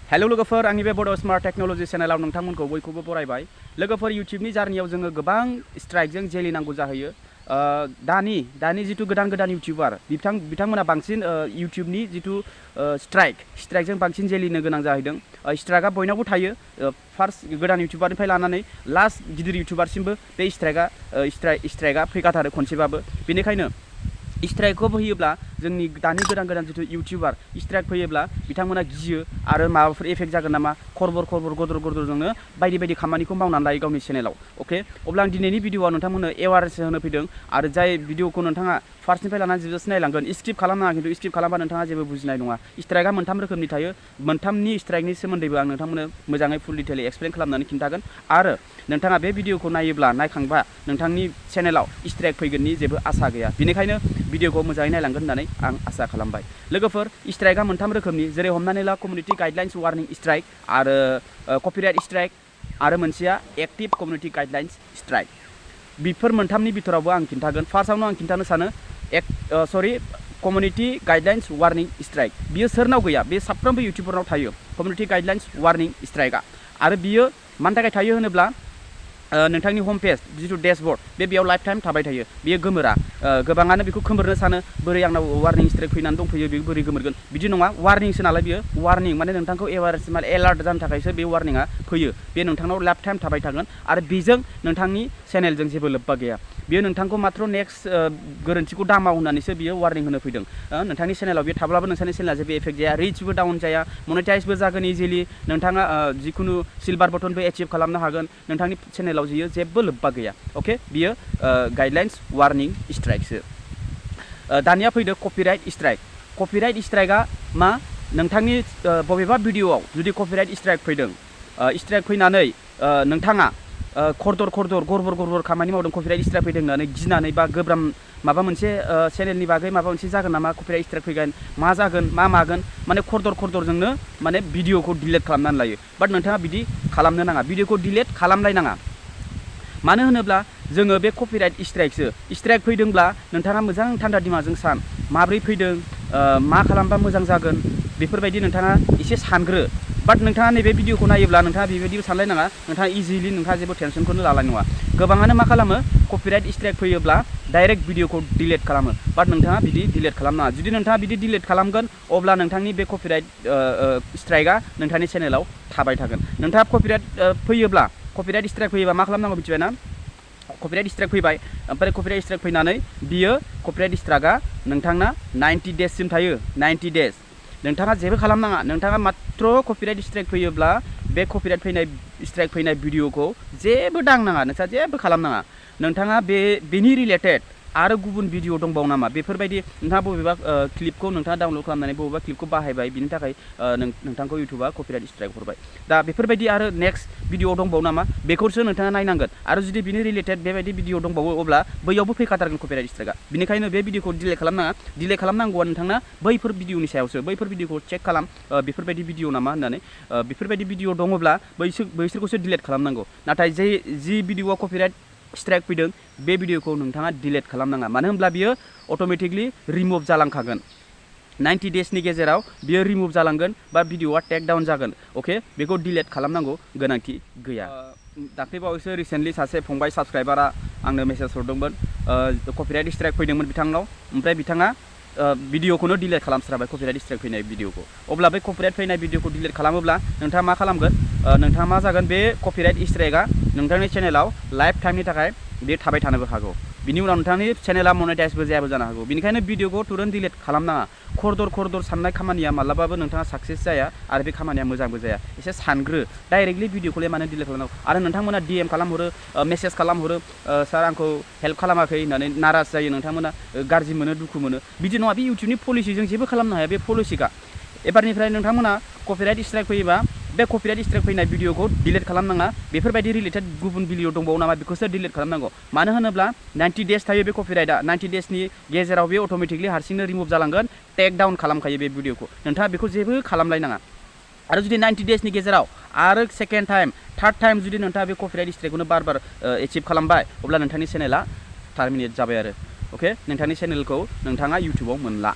Hello लोगोफोर आंनि बे बड' स्मार्ट टेक्नोलॉजी चेनेलाव नोंथांमोनखौ बयखौबो बरायबाय। लोगोफोर यूट्यूबनि जार्नियाव जोङो गोबां स्ट्राइकजों जेलि नांगौ जाहैयो। दानि जिथु गोदान यूट्यूबार बिथांमोना बांसिन यूट्यूबनि जिथु स्ट्राइकजों बांसिन जेलिनो गोनां जाहैदों। स्ट्राइकआ बयनावबो थायो, फार्स्ट गोदान यूट्यूबारनिफ्राय लानानै लास्ट गिदिर यूट्यूबारसिमबो बे स्ट्राइकआ फैखाथारो खनसेबाबो। बेनिखायनो स्ट्राइकखौ होयोब्ला जोंनि दानि गोदान जिथु यूट्यूबार स्ट्राइक फैयोब्ला बिथांमोना गियो आरो माबाफोर एफेक्ट जागोन नामा, खरबर गदर बायदि खामानिखौ मावनानै लायो गावनि चेनेलाव। ओके, अब्ला आं दिनैनि भिडिअ'आव नोंथांमोननो एवारनेस होनो फैदों आरो जाय भिडिअ'खौ नोंथाङा फार्स्टनिफ्राय लानानै जोबजासिम नायलांगोन। स्किप खालामनाङा, खिन्थु स्किप खालामबा नोंथाङा जेबो बुजिनाय नङा। स्ट्राइकआ मोनथाम रोखोमनि थायो, मोनथामनि स्ट्राइकनि सोमोन्दैबो आं नोंथांमोननो मोजाङै फुल डिटेलै एक्सप्लेन खालामनानै खिन्थागोन। आरो नोंथाङा बे भिडिअ'खौ नायखांबा नोंथांनि चेनेलाव स्ट्राइक फैगोननि जेबो आसा गैया। बेनिखायनो भिडिअ'खौ मोजाङै नायलांगोन होननानै आं आसा खालामबाय। लोगोफोर, स्ट्राइकआ मोनथाम रोखोमनि, जेरै हमनानै ला कमिउनिटि गाइडलाइन्स वार्निं स्ट्राइक आरो कपिराइट स्ट्राइक आरो मोनसेया एक्टिभ कमिउनिटि गाइडलाइन्स स्ट्राइक। बेफोर मोनथामनि बिथोरावबो आं खिन्थागोन। फार्स्टआवनो आं खिन्थानो सानो कमिउनिटि गाइडलाइन्स वार्निं स्ट्राइक। बियो सोरनाव गैया? बे साफ्रोमबो यूट्यूबरनाव थायो कमिउनिटि गाइडलाइन्स वार्निं स्ट्राइकआ। आरो बियो मानि थाखाय थायो होनोब्ला नोंथांनि होम पेज जिथु डेशबोर्ड बेयाव लाइफ टाइम थाबाय थायो, बेयो गोमोरा। गोबाङानो बेखौ खोमोरनो सानो, बोरै आंनाव वार्निं स्ट्राइक फैनानै दंफैयो, बे बोरै गोमोरगोन? बिदि नङा, वार्निंसो नालाय बियो। वार्निं माने नोंथांखौ एवारनेस माने एलार्ट जानो थाखायसो बे वार्निंआ फैयो। बे नोंथांनाव लाइफ टाइम थाबाय थागोन आरो बेजों नोंथांनि चेनेलजों जेबो लोब्बा गैया। बियो नोंथांखौ मात्र नेक्स्ट गोरोन्थिखौ दामाव होननानैसो बियो वार्निं होनो फैदों। नोंथांनि चेनेलाव बे थाब्लाबो नोंथांनि चेनेला जेबो एफेक्ट जाया, रिचबो डाउन जाया, मनेटाइजबो जागोन इजिलि। नोंथाङा जिखुनु सिलभार बटनबो एचिभ खालामनो हागोन। नोंथांनि चेनेलाव बियो जेबो लोब्बा गैया। ओके, बियो गाइडलाइन्स वार्निं स्ट्राइकसो। दानिया फैदो कपिराइट स्ट्राइक। कपिराइट स्ट्राइकआ मा? नोंथांनि बबेबा भिडिअ'आव जुदि कपिराइट स्ट्राइक फैदों, स्ट्राइक फैनानै नोंथाङा गरबर खामानि मावदों, कपिराइट स्ट्राइक फैदों होननानै गिनानै बा गोब्राब माबा मोनसे चेनेलनि बागै माबा मोनसे जागोन नामा, कपिराइट स्ट्राइक फैगोन, मा जागोन मा मागोन, माने खरदरजोंनो माने भिडिअ'खौ डिलेट खालामनानै लायो। बाट नोंथाङा बिदि खालामनो नाङा, भिडिअ'खौ डिलेट खालामलायनाङा। मानो होनोब्ला जोङो बे कपिराइट स्ट्राइक फैदोंब्ला नोंथाङा मोजां थान्दा दिमागजों सान, माब्रै फैदों, मा खालामबा मोजां जागोन, बेफोरबायदि नोंथाङा एसे सानग्रो। बाट नोंथाङा नैबे भिडिअ'खौ नायोब्ला नोंथाङा बेबायदि सानलायनाङा, नोंथाङा इजिलि नोंथाङा जेबो टेनसनखौनो लानाय नङा। गोबाङानो मा खालामो, कपिराइट स्ट्राइक फैयोब्ला डाइरेक्ट भिडिअ'खौ डिलेट खालामो। बाट नोंथाङा बिदि डिलेट खालामनाङा। जुदि नोंथाङा बिदि डिलेट खालामगोन अब्ला नोंथांनि बे कपिराइट स्ट्राइकआ नोंथांनि चेनेलाव थाबाय थागोन। नोंथाङा कपिराइट स्ट्राइक फैयोबा मा खालामनांगौ मिथिबायना? कपिराइट स्ट्राइक फैबाय, ओमफ्राय कपिराइट स्ट्राइक फैनानै बियो कपिराइट स्ट्राइकआ नोंथांना 90 डेजसिम थायो। 90 डेज नोंथाङा जेबो खालामनाङा। नोंथाङा मात्र कपिराइट स्ट्राइक फैयोब्ला बे कपिराइट स्ट्राइक फैनाय भिडिअ'खौ जेबो दांनाङा, नोंथाङा जेबो खालामनाङा। नोंथाङा बेनि रिलेटेड आरो गुबुन भिडिअ दंबावो नामा, बेफोरबायदि नोंथाङा बबेबा क्लिपखौ नोंथाङा डाउनलड खालामनानै बबेबा क्लिपखौ बाहायबाय, बिनि थाखाय नोंथांखौ इउटुबा कपिराइट स्ट्राइक हरबाय। दा बेफोरबायदि आरो नेक्स्ट भिडिअ दंबावो नामा, बेखौसो नोंथाङा नायनांगोन। आरो जुदि बिनि रिलेटेड बेबायदि भिडिअ दंबावो अब्ला बैयावबो फैखाथारगोन कपिराइट स्ट्राइकआ। बेनिखायनो बे भिडिअखौ डिलेट खालामनाङा। डिलेट खालामनांगौआ नोंथांना बैफोर भिडिअनि सायावसो। बैफोर भिडिअखौ चेक खालाम, बेफोरबायदि भिडिअ नामा होननानै। बेफोरबायदि भिडिअ दङब्ला बैसोरखौसो डिलेट खालामनांगौ। नाथाय जि भिडिअआ कपिराइट स्ट्राइक फैदों बे भिडिअखौ नोंथाङा डिलेट खालामनाङा। मानो होनब्ला बियो अट'मेटिकलि रिमुभ जालांखागोन। 90 डेजनि गेजेराव बियो रिमुभ जालांगोन बा भिडिअआ टेक डाउन जागोन। अके, बेखौ डिलेट खालामनांगौ गोनांथि गैया। दाख्लैबावैसो रिसेन्टलि सासे फंबाय साबस्क्राइबारा आंनो मेसेज हरदोंमोन, कपिराइट स्ट्राइक फैदोंमोन बिथांनाव, ओमफ्राय बिथाङा भिडिअखौनो डिलेट खालामस्राबाय, कपिराइट स्ट्राइक फैनाय भिडिअखौ। अब्ला बे कपिराइट फैनाय भिडिअखौ डिलेट खालामोब्ला नोंथाङा मा खालामगोन? नोंथाङा मा जागोन, बे कपिराइट स्ट्राइकआ नोंथांनि चेनेलाव लाइफ टाइमनि थाखाय बे थाबाय थानोबो हागौ। बिनि उनाव नोंथांनि चेनेला मनेटाइजबो जायाबो जानो हागौ। बेनिखायनो भिडिअखौ तुरन्त डिलेट खालामनाङा। खरदर साननाय खामानिया मालाबाबो नोंथाङा साक्सेस जाया आरो बे खामानिया मोजांबो जाया। एसे सानग्रो, डाइरेक्टलि भिडिअखौलाय मानो डिलेट खालामनांगौ? आरो नोंथांमोना DM खालामहरो, मेसेज खालामहरो, सार आंखौ हेल्प खालामाखै होननानै नाराज जायो, नोंथांमोना गाज्रि मोनो, दुखु मोनो। बिदि नङा, बे इउटुबनि पलिसिजों जेबो खालामनो हाया, बे पलिसिखा। एबारनिफ्राय नोंथांमोना कपिराइट स्ट्राइक फैयोबा बे कपिराइट स्ट्राइक फैनाय भिडिअखौ डिलेट खालामनाङा। बेफोरबायदि रिलेटेड गुबुन भिडिअ दंबावो नामा बेखौसो डिलेट खालामनांगौ। मानो होनोब्ला 90 डेज थायो बे कपिराइटआ। 90 डेजनि गेजेराव बे अट'मेटिकलि हारसिंनो रिमुभ जालांगोन, टेक डाउन खालामखायो बे भिडिअखौ। नोंथाङा बेखौ जेबो खालामलायनाङा। आरो जुदि 90 डेजनि गेजेराव आरो सेकेन्ड टाइम, थार्ड टाइम जुदि नोंथाङा बे कपिराइट स्ट्राइकखौनो बार एचिभ खालामबाय अब्ला नोंथांनि चेनेला टार्मिनेट जाबाय आरो। अके, नोंथांनि चेनेलखौ नोंथाङा इउटुबाव मोनला।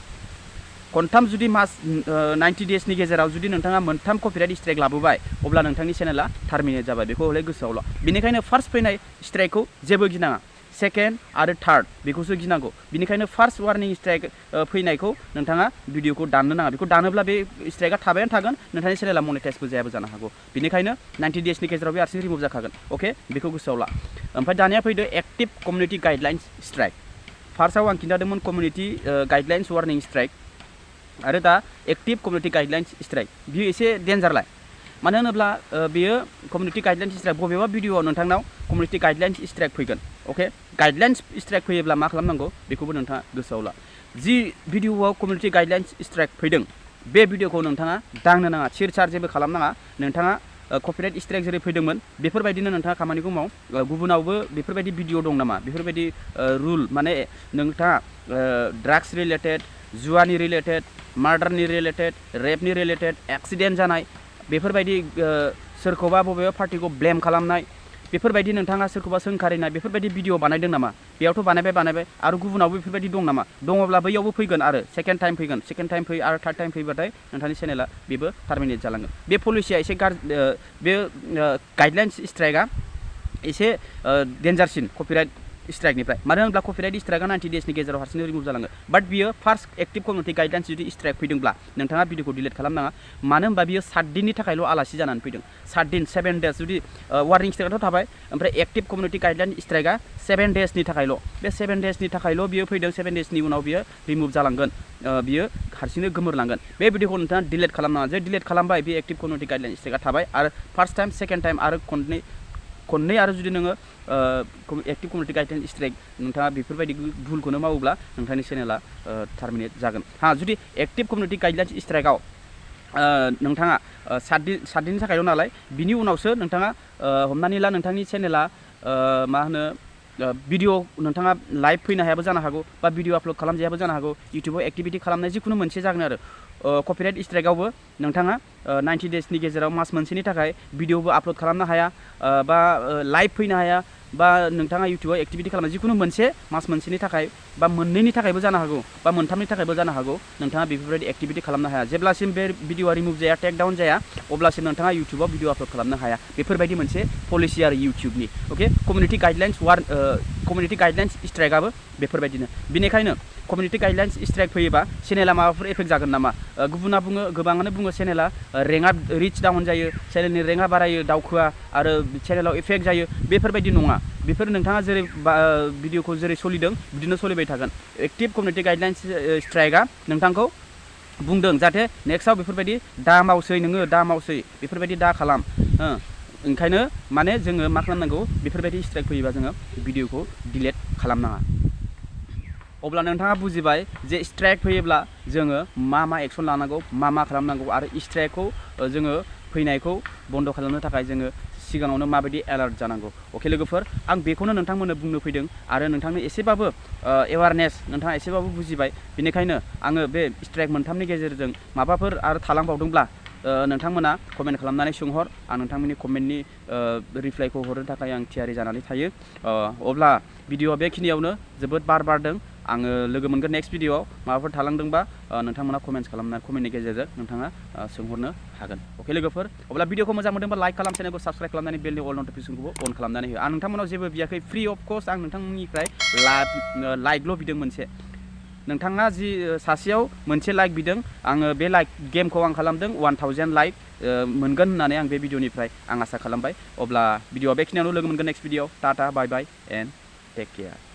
खनथाम जुदि मास 90 डेजनि गेजेराव जुदि नोंथाङा मोनथाम कपिराइट स्ट्राइक लाबोबाय अब्ला नोंथांनि चेनेला टार्मिनेट जाबाय बेखौ हले गोसोआव ला बेनिखायनो फार्स्ट फैनाय स्ट्राइकखौ जेबो गिनाङा सेकेन्ड आरो थार्ड बेखौसो गिनांगौ बेनिखायनो फार्स्ट वार्निं स्ट्राइक फैनायखौ नोंथाङा भिडिअखौ दाननो नाङा बेखौ दानोब्ला बे स्ट्राइकआ थाबायानो थागोन नोंथांनि चेनेला मनिटाइजबो जायाबो जानो हागौ बेनिखायनो 90 डेजनि गेजेराव बे हारसिं रिमुभ जाखागोन अके बेखौ गोसोआव ला ओमफ्राय दानिया फैदो एक्टिभ कमिउनिटि गाइडलाइन्स स्ट्राइक फार्स्टआव आं खिन्थादोंमोन कमिउनिटि गाइडलाइन्स वार्निं स्ट्राइक आरो दा एक्टिभ कमिउनिटि गाइडलाइन्स स्ट्राइक बियो एसे डेन्जारलाय मानो होनोब्ला बेयो कमिउनिटि गाइडलाइन्स स्ट्राइक बबेबा भिडिअआव नोंथांनाव कमिउनिटि गाइडलाइन्स स्ट्राइक फैगोन अके गाइडलाइन्स स्ट्राइक फैयोब्ला मा खालामनांगौ बेखौबो नोंथाङा गोसोआव ला जि भिडिअआव कमिउनिटि गाइडलाइन्स स्ट्राइक फैदों बे भिडिअखौ नोंथाङा दांनो नाङा सिर सार जेबो खालामनाङा नोंथाङा कपिराइट स्ट्राइक जेरै फैदोंमोन बेफोरबायदिनो नोंथाङा खामानिखौ माव गुबुनावबो बेफोरबायदि भिडिअ दं नामा बेफोरबायदि रुल माने नोंथाङा ड्राग्स रिलेटेड जुवानि रिलेटेड मार्डारनि रिलेटेड रेपनि रिलेटेड एक्सिडेन्ट जानाय बेफोरबायदि सोरखौबा बबेबा पार्टिखौ ब्लेम खालामनाय बेफोरबायदि नोंथाङा सोरखौबा सोंखारिनाय बेफोरबायदि भिडिअ बानायदों नामा बेयावथ' बानायबाय आरो गुबुनावबो बेफोरबायदि दं नामा दङब्ला बैयावबो फैगोन आरो सेकेन्ड टाइम फैगोन सेकेन्ड टाइम फै आरो थार्ड टाइम फैबाथाय नोंथांनि चेनेला बेबो टार्मिनेट जालांगोन बे पलिसिया एसे बे गाइडलाइन्स स्ट्राइकआ एसे डेन्जारसिन कपिराइट स्ट्राइकनिफ्राय मानो होनब्ला कपिराइट स्ट्राइकआ 90 डेजनि गेजेराव हारसिंनो रिमुभ जालाङो बाट बियो फार्स्ट एक्टिभ कमिउनिटि गाइडलाइन्स जुदि स्ट्राइक फैदोंब्ला नोंथाङा भिडिअखौ डिलिट खालामनाङा मानो होनबा बियो 7 दिननि थाखायल' आलासि जानानै फैदों 7 दिन 7 डेज जुदि वार्निं स्ट्राइकआथ' थाबाय ओमफ्राय एक्टिभ कमिउनिटि गाइडलाइन स्ट्राइकआ 7 डेजनि थाखायल' बे 7 डेजनि थाखायल' बियो फैदों 7 डेजनि उनाव बियो रिमुभ जालांगोन बियो हारसिंनो गोमोरलांगोन बे भिडिअखौ नोंथाङा डिलिट खालामनाङा जे डिलिट खालामबाय बे एक्टिभ कमिउनिटि गाइडलाइन स्ट्राइकआ थाबाय आरो फार्स्ट टाइम सेकेन्ड टाइम आरो खननै आरो जुदि नोङो एक्टिभ कमिउनिटि गाइडलाइन स्ट्राइक नोंथाङा बेफोरबायदि भुलखौनो मावोब्ला नोंथांनि चेनेला टार्मिनेट जागोन जुदि एक्टिभ कमिउनिटि गाइडलाइन स्ट्राइकआव नोंथाङा 7 दिननि थाखायल' नालाय बिनि उनावसो नोंथाङा हमनानै ला नोंथांनि चेनेला मा होनो भिडिअ नोंथाङा लाइभ फैनो हायाबो जानो हागौ बा भिडिअ आपल'ड खालामजायाबो जानो हागौ इउटुबाव एक्टिभिटि खालामनाय जिखुनु मोनसे जागोन आरो कपिराइट स्ट्राइकआवबो नोंथाङा 90 डेजनि गेजेराव मास मोनसेनि थाखाय भिडिअबो आपल'ड खालामनो हाया बा लाइभ फैनो हाया बा नोंथाङा इउटुबाव एक्टिभिटि खालामनाय जिखुनु मोनसे मास मोनसेनि थाखाय बा मोननैनि थाखायबो जानो हागौ बा मोनथामनि थाखायबो जानो हागौ नोंथाङा बेफोरबायदि एक्टिभिटि खालामनो हाया जेब्लासिम बे भिडिअआ रिमुभ जाया टेक डाउन जाया अब्लासिम नोंथाङा इउटुबाव भिडिअ आपल'ड खालामनो हाया बेफोरबायदि मोनसे पलिसि आरो इउटुबनि अके कमिउनिटि गाइडलाइन्स स्ट्राइकआबो बेफोरबायदिनो बेनिखायनो कमिउनिटि गाइडलाइन्स स्ट्राइक फैयोबा चेनेला माबाफोर एफेक्ट जागोन नामा गुबुना बुङो गोबाङानो बुङो चेनेला रेंकआ रिच डाउन जायो चेनेलनि रेंकआ बारायो दावखोआ आरो चेनेलाव एफेक्ट जायो बेफोरबायदि नङा बेफोर नोंथाङा जेरै भिडिअखौ जेरै सोलिदों बिदिनो सोलिबाय थागोन एक्टिभ कमिउनिटि गाइडलाइन्स स्ट्राइकआ नोंथांखौ बुंदों जाहाथे नेक्स्टआव बेफोरबायदि दा मावसै बेफोरबायदि दा खालाम ओंखायनो माने जोङो मा खालामनांगौ बेफोरबायदि स्ट्राइक फैयोबा जोङो भिडिअखौ डिलिट खालामनाङा अब्ला नोंथाङा बुजिबाय जे स्ट्राइक फैयोब्ला जोङो मा एक्सन लानांगौ मा खालामनांगौ आरो स्ट्राइकखौ जोङो फैनायखौ बन्द खालामनो थाखाय जोङो सिगाङावनो माबायदि एलार्ट जानांगौ अके लोगोफोर आं बेखौनो नोंथांमोननो बुंनो फैदों आरो नोंथांनो एसेबाबो एवारनेस नोंथाङा एसेबाबो बुजिबाय बेनिखायनो आङो बे स्ट्राइक मोनथामनि गेजेरजों माबाफोर आरो थालांबावदोंब्ला नोंथांमोना कमेन्ट खालामनानै सोंहर आं नोंथांमोननि कमेन्टनि रिप्लाइखौ हरनो थाखाय आं थियारि जानानै थायो अब्ला भिडिअआ बेखिनियावनो जोबोद बारदों आङो लोगो मोनगोन नेक्स्ट भिडिअआव माबाफोर थालांदोंबा नोंथांमोना कमेन्टनि गेजेरजों नोंथाङा सोंहरनो हागोन अके लोगोफोर अब्ला भिडिअखौ मोजां मोनदोंबा लाइक खालाम चेनेलखौ साबस्क्राइब खालामनानै बेलनि अल नटिफिकेसनखौबो अन खालामनानै हो आं नोंथांमोनाव जेबो बियाखै फ्रि अफ कस्ट आं नोंथांमोननिफ्राय लाइकल' बिदों मोनसे नोंथाङा जि सासेयाव मोनसे लाइक बिदों आङो बे लाइक गेमखौ आं खालामदों 1000 लाइक मोनगोन होननानै आं बे भिडिअनिफ्राय आं आसा खालामबाय अब्ला भिडिअआ बेखिनियावनो लोगो मोनगोन next video tata bye bye and take care